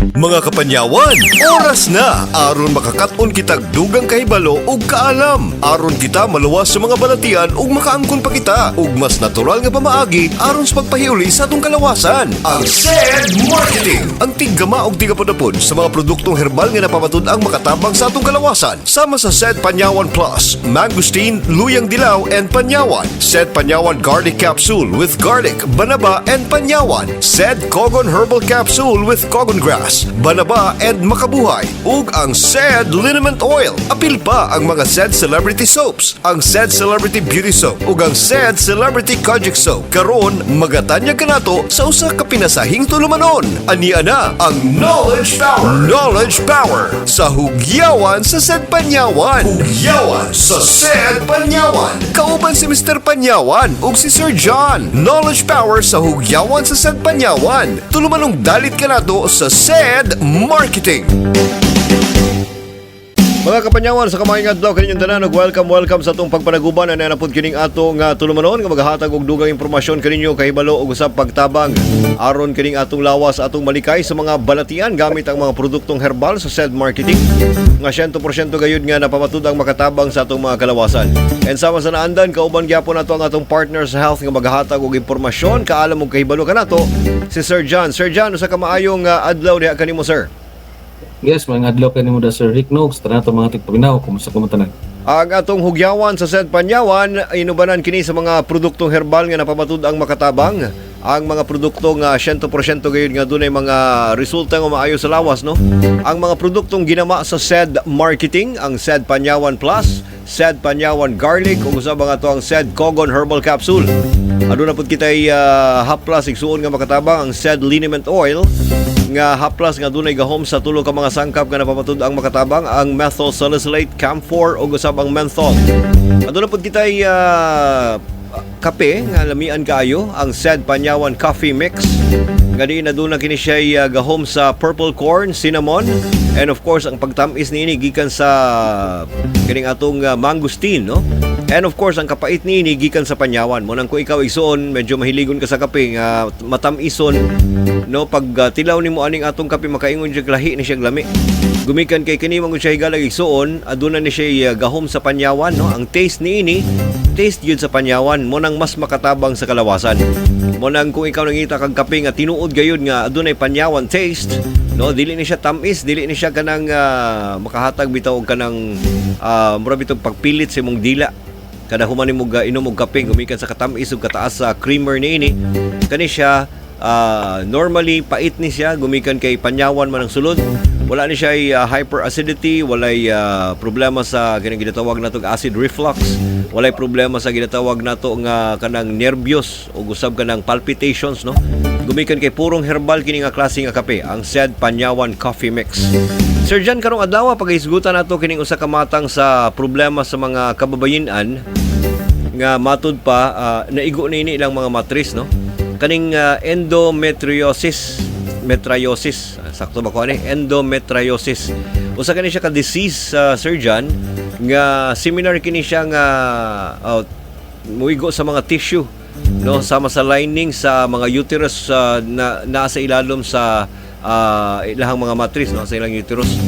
Mga kapanyawan, oras na aron makakaton kitag dugang kahibalo ug kaalam. Aron kita maluwas sa mga balatian ug makaangkon pa kita ug mas natural nga pamaagi aron sa pagpahiuli sa atong kalawasan. Ang SED Marketing, ang tiggama og tigapudapod sa mga produktong herbal nga napamatud-ang makatabang sa atong kalawasan. Sama sa SED Panyawan Plus, Mangosteen, Luyang Dilaw and Panyawan. SED Panyawan Garlic Capsule with garlic, banaba and panyawan. SED Kogon Herbal Capsule with kogon grass, banaba and makabuhay. Ug ang SED Liniment Oil. Apil pa ang mga SED Celebrity Soaps, ang SED Celebrity Beauty Soap ug ang SED Celebrity Kojic Soap. Karon magatanyag kanato sa usa ka pinasahing tulumanon. Ania na ang Knowledge Power. Knowledge Power sa Hugyawan sa SED Panyawan. Hugyawan sa SED Panyawan. Kauban si Mr. Panyawan ug si Sir John. Knowledge Power sa Hugyawan sa SED Panyawan. Tulumanong dalit kanato sa SED Marketing. Mga kapanyawan, sa kamaayong adlaw kaninyong tanan ug welcome, welcome sa atong pagpanaguban na napud kining atong tulumanon nga maghatag og dugang impormasyon kaninyo, kahibalo ug usab pagtabang aron kining atong lawas atong malikay sa mga balatian gamit ang mga produktong herbal sa SED Marketing nga 100% gayud nga napamatud ang makatabang sa atong mga kalawasan. And sama sa naandan, kauban gyapon nato ang atong partner sa health nga maghatag og impormasyon, kaalam ug kahibalo kanato, si Sir John. Sir John, usa ka maayong adlaw diha kanimo, sir. Yes, mga adlaw kanimo da, Sir Rick Nogs, tanan ato mga tigpaminaw, kumusta ko tanan? Ang atong hugyawan sa SED Panyawan, inubanan kini sa mga produktong herbal nga napamatud ang makatabang. Ang mga produkto nga 100% gayud nga dunay mga resulta nga maayo sa lawas, no? Ang mga produktong ginama sa SED Marketing, ang SED Panyawan Plus, SED Panyawan Garlic, ug usab ang ato ang SED Kogon Herbal Capsule. Aduna pud kitay haplas, igsuon, nga makatabang, ang SED Liniment Oil nga haplas nga dunay gahom sa tulo ka mga sangkap nga napamatud ang makatabang, ang methyl salicylate, camphor ug usab ang menthol. Aduna pud kitay kape nga lamian kaayo, ang SED Panyawan Coffee Mix nga diin aduna kini siya gahom sa purple corn, cinnamon and of course ang pagtam-is niini gikan sa kining atong mangosteen, no? And of course, ang kapait niini gikan sa panyawan. Mo nang kung ikaw, igsuon, medyo mahiligon ka sa kape nga matam-ison, no, pag tilaw nimo aning atong kape, makaingon siya lahi ni siya lami. Gumikan kay kini man gud siya higala, igsuon, aduna ni siya gahom sa panyawan, no? Ang taste niini, taste yun sa panyawan, mo nang mas makatabang sa kalawasan. Mo nang kung ikaw nangita kag kape nga tinuod gayud nga adunay panyawan taste, no, dili ni siya tamis, dili ni siya kanang makahatag bitaw og kanang mura bitaw pagpilit sa imong dila kada human nimo ga inom og kape gumikan sa katamis ug kataas sa creamer niini. Kani siya normally pait ni siya gumikan kay panyawan man ang sulod. Wala ni siya hyperacidity, walay problema sa kanang ginatawag nato acid reflux, walay problema sa ginatawag nato nga kanang nervyos o usab kanang palpitations, no, gumikan kay purong herbal kini nga klase nga kape, ang SED Panyawan Coffee Mix. Sir John, karong adlaw pagahisgutan nato kining usa ka matang sa problema sa mga kababayen-an nga matud pa naigo niini ilang mga matris, no, kaning endometriosis, metriosis. Sakto ba ko ani, endometriosis? Usa kani siya ka disease, Sir John, nga similar kini siya nga muigo sa mga tissue, no, sama sa lining sa mga uterus na nasa ilalom sa ilahang mga matris, no, sa ilang uterus.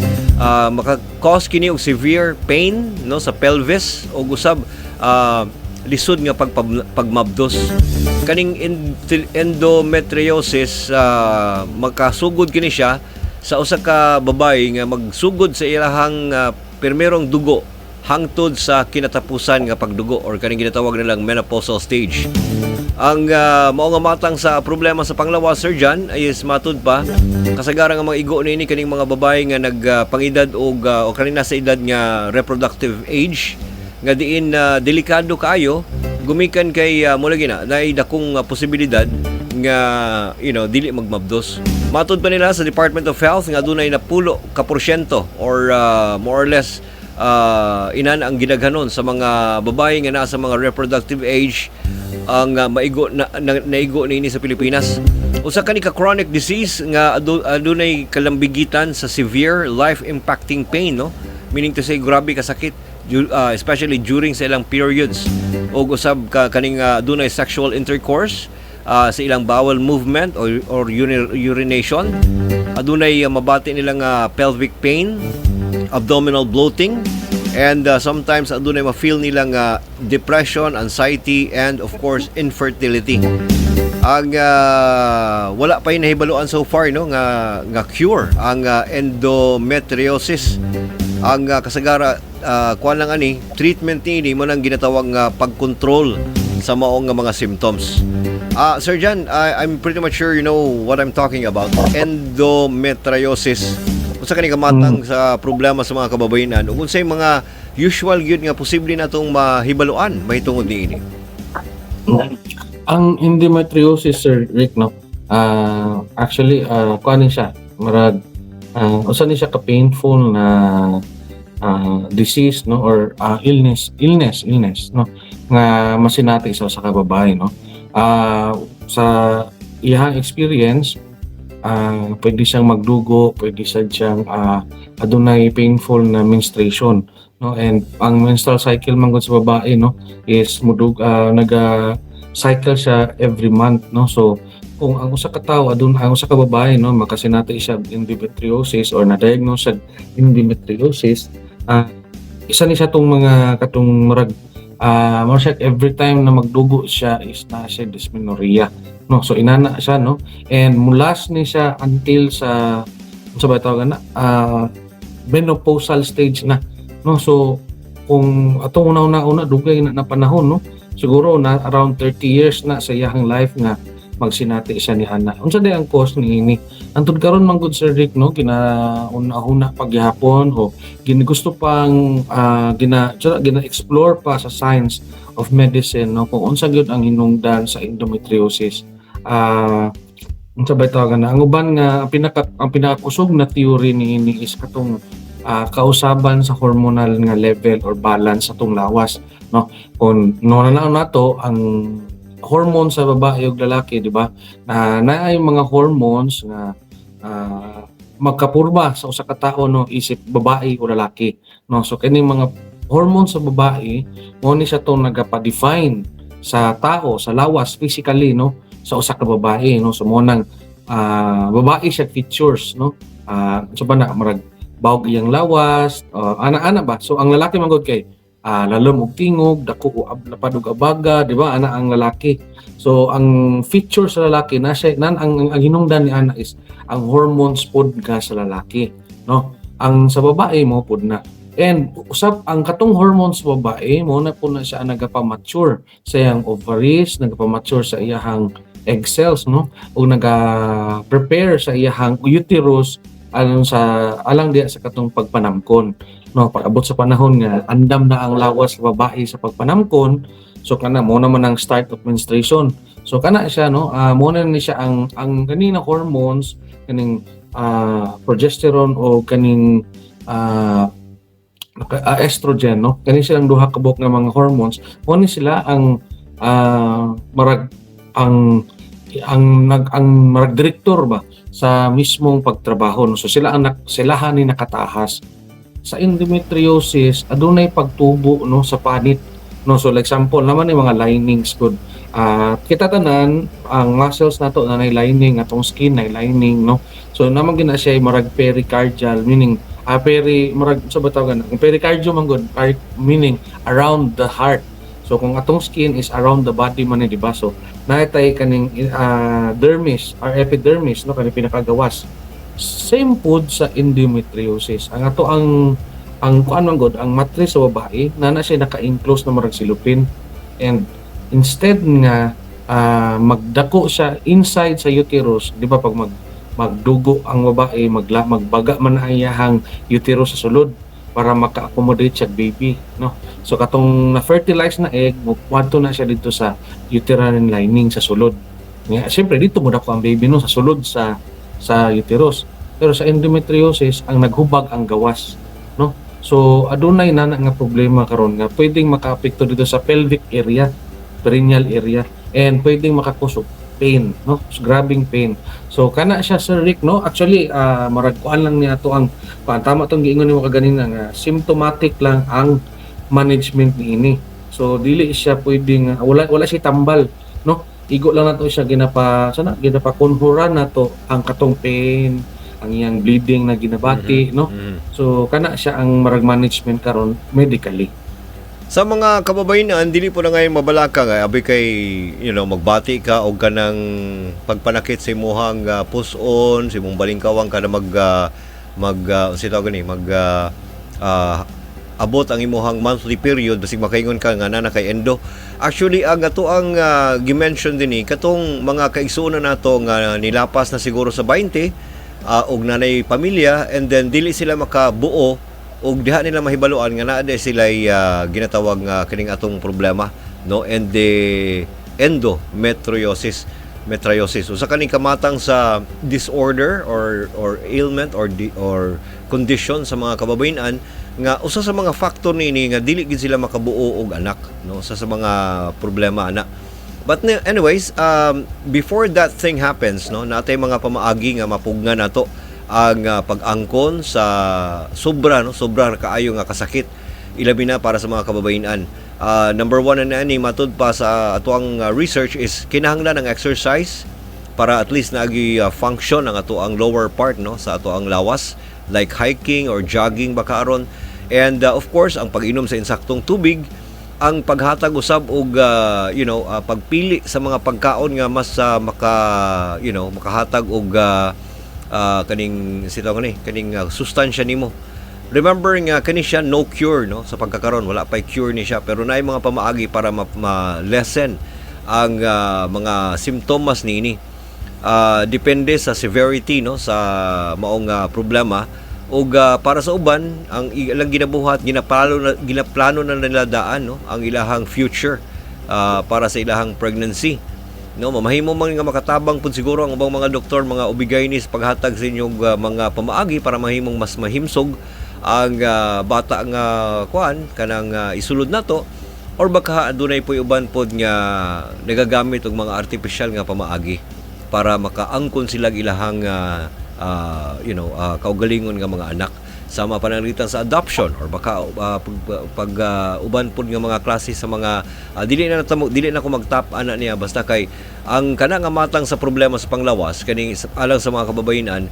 Maka-cause kini og severe pain, no, sa pelvis o usab lisod nga pagmabdos. Kaning endometriosis, makasugod kini siya sa usa ka babae nga magsugod sa ilahang permerong dugo hangtod sa kinatapusan nga pagdugo or kaning ginatawag nilang menopausal stage. Ang mao nga matang sa problema sa panglawas, Sir John, ay is matud pa kasagaran nga mga igo niini kaning mga babae nga nagpangedad og o kaning nasa edad nga reproductive age nga diin delikado kaayo gumikan kay mula gina naay dakong posibilidad nga dili magmabdos. Matud pa nila sa Department of Health nga adunay napulo ka porsyento or more or less inan ang gidaghanon sa mga babae nga naa sa mga reproductive age ang maigo na naigo niini sa Pilipinas. Usa kani ka chronic disease nga adunay kalambigitan sa severe life impacting pain, no, meaning to say grabe kasakit especially during sa ilang periods o usab ka kaning adunay sexual intercourse. sa ilang bowel movement or urination. Adunay mabati nilang pelvic pain, abdominal bloating, and sometimes adunay ma-feel nilang depression, anxiety, and of course infertility. Ang wala pa yung nahibaluan so far, no, nga nga cure ang endometriosis. Ang kasagara, kuan lang ani treatment niini mo nang ginatawag nga pagkontrol sa maong nga mga symptoms. Sir John, I'm pretty much sure you know what I'm talking about. Endometriosis. Unsa kani kamatang sa problema sa mga kababayenan ug unsay mga usual gyud nga posible natong mahibaluan mahitungod niini? Ang endometriosis, Sir Rick, no? Actually, kuan ni siya, marag usa ni siya ka painful na disease, no, or illness, no, nga masinati sa usa ka babae, no. Sa iyang experience, pwede siyang magdugo, pwede siya siyang adunay painful na menstruation, no. And ang menstrual cycle man gud sa babae, no, is mudug naga cycle siya every month, no. So kung ang usa ka tawo adun ang usa ka babae, no, makasinati siya og endometriosis or na-diagnose siya endometriosis, isa ni siya tong mga katong murag murag siya every time na magdugo siya is na siya dysmenorrhea, no. So inana siya, no, and mulas ni siya until sa, unsa ba tawag na, menopausal stage na, no. So kung atong una-una, dugay na na panahon, no, siguro na around 30 years na sa iyang life nga magsinati siya ni ana. Unsa day ang cause niini? Antud karon man gud, Sir Rick, no, gina-una pagyapon o ginigusto pang gina gina-explore pa sa science of medicine, no, kung unsa gyud ang hinungdan sa endometriosis. Unsa ba tawagan na ang uban nga ang pinakakusog na theory niini is katong kausaban sa hormonal nga level or balance sa atong lawas, no. Kung no na nato ang hormone sa babae ug lalaki, di ba, na naay mga hormones nga magkapurma sa usa ka tawo, no, isip babae o lalaki, no. So kining mga hormone sa babae mo ni siya tong nagapa-define sa tao, sa lawas, physically, no, sa usa ka babae, no. So mo nang babae siya features, no, so ba na murag bawog iyang lawas, ana-ana ba. So ang lalaki man gud kay lalom og tingog, dako o lapad og abaga, di ba? Ana ang lalaki. So ang feature sa lalaki na siya nan ang hinungdan ni ana is ang hormones pod ka sa lalaki, no. Ang sa babae mo pod na. And usab ang katong hormones sa babae mo na po na siya ang nagapa-mature sa iyang ovaries, nagapa-mature sa iyang egg cells, no, ug naga-prepare sa iyang uterus alang sa alang diya sa katong pagpanamkon, no. Pag-abot sa panahon nga andam na ang lawas sa babae sa pagpanamkon, so kana mo naman ang start of menstruation. So kana siya, no, mo na ni siya ang kaning na hormones, kaning progesterone o kaning estrogen, no, kani silang duha ka buok nga mga hormones mo ni sila ang marag ang nag ang marag direktor ba sa mismong pagtrabaho, no. So sila ang sila ni nakatahas sa endometriosis. Adunay pagtubo, no, sa panit, no. So like example naman ni mga linings gud. Kita tanan ang muscles nato na nay lining, atong skin nay lining, no. So naman gina siya murag pericardial, meaning peri murag sa ba tawagan ang pericardium man gud, meaning around the heart. So kung atong skin is around the body man ni, di ba? So naitay kaning dermis or epidermis, no, kaning pinakagawas. Same pod sa endometriosis. Ang ato ang kuan man gud, ang matris sa babae na na siya naka-enclose na murag silupin, and instead nga magdako siya inside sa uterus, di ba, pag magdugo ang babae, magbaga man ang iyahang uterus sa sulod para maka-accommodate siya baby, no. So katong na fertilize na egg mo na siya dito sa uterine lining sa sulod. Nga siyempre dito mo dako ang baby, no, sa sulod sa uterus. Pero sa endometriosis, ang naghubag ang gawas, no. So adunay na nga problema karon nga pwedeng makaapekto dito sa pelvic area, perineal area, and pwedeng maka-cause og pain, no. So, grabing pain. So kana siya, Sir Rick, no. Actually, marag kuan lang niya to ang kuan, tama tong giingon nimo kaganina nga symptomatic lang ang management niini. So dili siya pwedeng wala wala siya tambal, no. Igo lang nato siya ginapa sana ginapa kunhuran nato ang katong pain, ang iyang bleeding na ginabati, no? So kana siya ang marag management karon medically. Sa mga kababayenan, dili po na ngayon mabalaka nga abi kay magbati ka og kanang pagpanakit sa imuhang puson, sa imong balingkawang ka na mag mag unsa tawag ni mag abot ang imuhang monthly period, basig makaingon ka nga na kay endo. Actually, ang ato ang gi-mention din ni katong mga kaigsuonan nato nga nilapas na siguro sa 20 og nanay pamilya and then dili sila makabuo ug diha nila mahibaluan nga naa sila ginatawag nga kining atong problema, no, and the endometriosis metriosis, usa kaning kamatang sa disorder or ailment or condition sa mga kababayen-an nga usa sa mga factor niini nga dili gid sila makabuo og anak, no, usa sa mga problema ana. But anyways, before that thing happens, no, natay mga pamaagi nga mapugnan nato ang pag-angkon sa sobra, no, sobra kaayo nga kasakit, ilabi na para sa mga kababayenan. Number one na ni matud pa sa atoang research is kinahanglan ng exercise para at least naagi function ang ato ang lower part, no, sa ato ang lawas, like hiking or jogging baka aron. And of course, ang pag-inom sa insaktong tubig, ang paghatag usab og pagpili sa mga pagkaon nga mas maka you know makahatag og kaning sitaw kani kaning sustansya nimo. Remember nga kani siya no cure, no, sa pagkakaron wala pay cure ni siya, pero naay mga pamaagi para ma-lessen ang mga simptomas niini. Depende sa severity, no, sa maong problema. Ug para sa uban, ang ilang ginabuhat, ginaplano na nila daan, no, ang ilahang future para sa ilahang pregnancy, no. Mamahimo man nga makatabang pud siguro ang ubang mga doktor, mga OB-GYN, sa paghatag sa inyong mga pamaagi para mahimong mas mahimsog ang bata nga kuan kanang isulod nato, or baka adunay po'y uban pod nga nagagamit og mga artificial nga pamaagi para makaangkon sila ilahang kaugalingon nga mga anak, sama pananglitan sa adoption or baka pag uban pod nga mga klase sa mga dili na natamo, dili na ko magtap ana niya. Basta kay ang kana nga matang sa problema sa panglawas kaning alang sa mga kababayenan,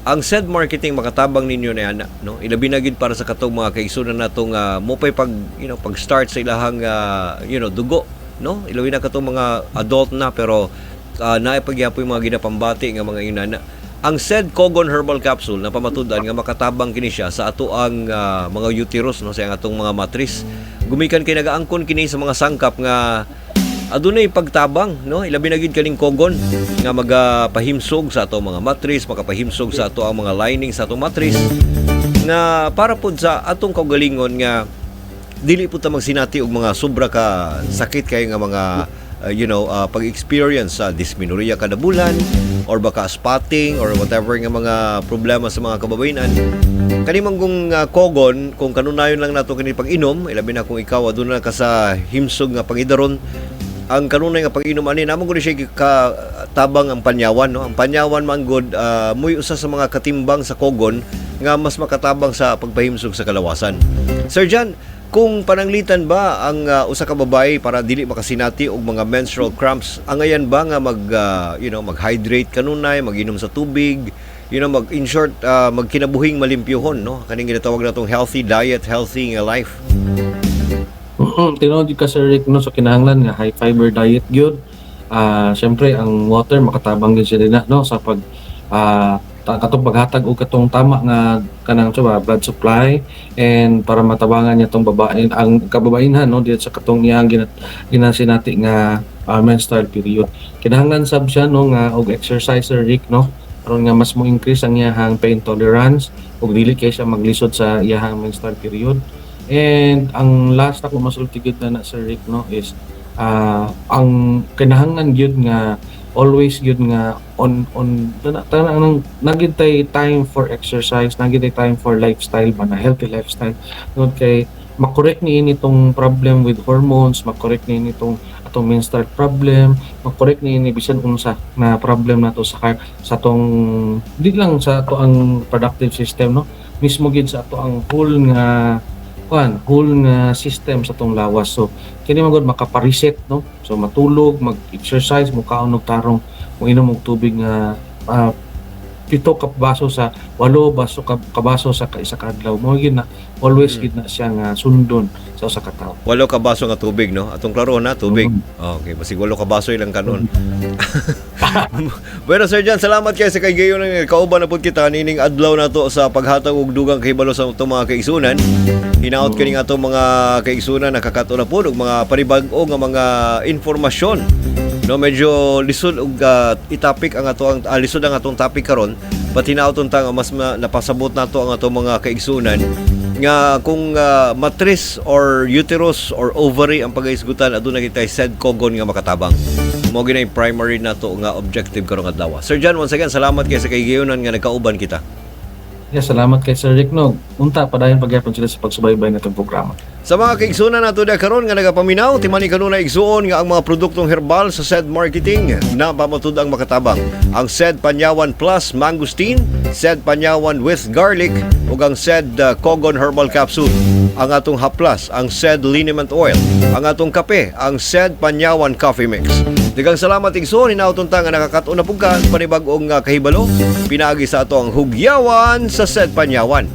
ang said marketing makatabang ninyo na ana, no, ilabi na gid para sa katong mga kaigsuonan natong mo pay pag pag start sa ilahang dugo, no, ilabi na katong mga adult na pero naay pagyapoy mga ginapambati nga mga inana. Ang said Kogon Herbal Capsule na pamatud-an nga makatabang kini siya sa ato ang mga uterus, no, sa atong mga matris, gumikan kay nagaangkon kini sa mga sangkap nga adunay pagtabang, no, ilabi na gid kaning Kogon nga magapahimsog sa ato mga matris, makapahimsog sa ato ang mga lining sa atong matris, nga para pud sa atong kaugalingon nga dili pud ta magsinati og mga sobra ka sakit kay nga mga pag-experience sa dysmenorrhea kada bulan or baka spotting or whatever nga mga problema sa mga kababayenan. Kani man kung Kogon, kung kanunayon lang nato kini pag-inom, ilabi na kung ikaw aduna ka sa himsog nga pangidaron, ang kanunay nga pag-inom ani namo gud siya ka tabang ang panyawan, no. Ang panyawan man gud mo'y usa sa mga katimbang sa Kogon nga mas makatabang sa pagpahimsog sa kalawasan. Sir John, kung pananglitan ba ang usa ka babae para dili makasinati og mga menstrual cramps, angayan ba nga mag mag-hydrate kanunay, mag-inom sa tubig, mag in short magkinabuhing malimpyohon, no, kaning ginatawag natong healthy diet, healthy nga life? Tinuod jud ka, Sir Rick, no. So kinahanglan nga high fiber diet gyud. Syempre ang water makatabang gyud siya din na, no, sa pag katong paghatag og katong tama nga kanang ba blood supply and para matabangan niya tong babae, ang kababayenhan, no, dito sa katong iyang ginasinati nga menstrual period. Kinahanglan sab siya, no, nga og exercise, Sir Rick, no, aron nga mas mo increase ang iyahang pain tolerance ug dili kay siya maglisod sa iyahang menstrual period. And ang last ako masulti gyud na, Sir Rick, no, is ang kinahanglan gyud nga always gyud nga on tanang nagintay time for exercise, nagintay time for lifestyle ba na healthy lifestyle, tungod kay makorek ni ini tong problem with hormones, makorek ni ini tong atong menstrual problem, makorek ni ini bisan unsa na problem nato sa tong di lang sa ato ang reproductive system, no, mismo gid sa ato ang whole nga kuan, whole nga system sa atong lawas. So kini man gud makapa-reset, no? So matulog, mag-exercise, mukaon og tarong, moinom og tubig nga 7 ka baso sa 8 baso ka baso sa isa ka adlaw mo gyud na always gid na siya nga sundon sa usa ka tawo. 8 ka baso nga tubig, no? Atong klaro na tubig. Okay, basig 8 ka baso ilang kanon. Bueno, Sir John, salamat kay sa kay ng kauban na pud kita nining adlaw na to sa paghatag og dugang kahibalo sa atong mga kaigsunan. Hinaot kini nga atong mga kaigsunan nakakato na pud og mga panibag-o nga mga informasyon. No, medyo lisod og itapik ang ato ang lisod ang atong topic karon, but hinaot unta nga mas napasabot nato ang atong mga kaigsunan nga kung matris or uterus or ovary ang pagahisgutan, aduna kitay SED Kogon nga makatabang. Mao gyud yung primary nato nga objective karong adlaw. Sir John, once again, salamat kay sa kahigayonan nga nagkauban kita. Yeah, salamat kay Sir Rick, no. Unta padayon pagyapon sila sa pagsubaybay natong programa. Sa mga kaigsunan nato diha karon nga nagapaminaw, timani kanunay, igsuon, nga ang mga produktong herbal sa SED Marketing na pamatud ang makatabang. Ang SED Panyawan Plus Mangosteen, SED Panyawan with Garlic ug ang SED Kogon Herbal Capsule. Ang atong haplas, ang SED Liniment Oil. Ang atong kape, ang SED Panyawan Coffee Mix. Daghang salamat, igsoon, hinaot unta nga nakakat-on na pud ka panibag-ong kahibalo pinaagi sa ato ang Hugyawan sa SED Panyawan.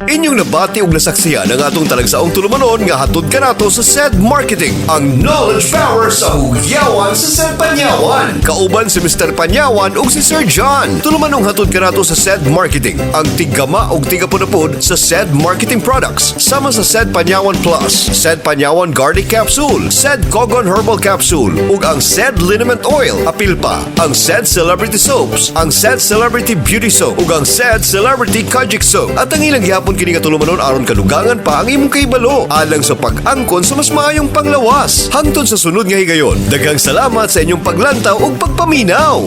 Inyong nabati ug nasaksihan ang atong talagsaong tulumanon nga hatod kanato sa SED Marketing, ang knowledge power sa Hugyawan sa SED Panyawan. Kauban si Mr. Panyawan ug si Sir John. Tulumanong hatod kanato sa SED Marketing, ang tiggama ug tigapunapod sa SED Marketing products. Sama sa SED Panyawan Plus, SED Panyawan Garlic Capsule, SED Kogon Herbal Capsule, ug ang SED Liniment Oil. Apil pa ang SED Celebrity Soaps, ang SED Celebrity Beauty Soap, ug ang SED Celebrity Kojic Soap. At ang ilang gihapon kini nga tulumanon aron kadugangan pa ang imong kahibalo alang sa pag-angkon sa mas maayong panglawas. Hangtod sa sunod nga higayon, daghang salamat sa inyong paglantaw ug pagpaminaw.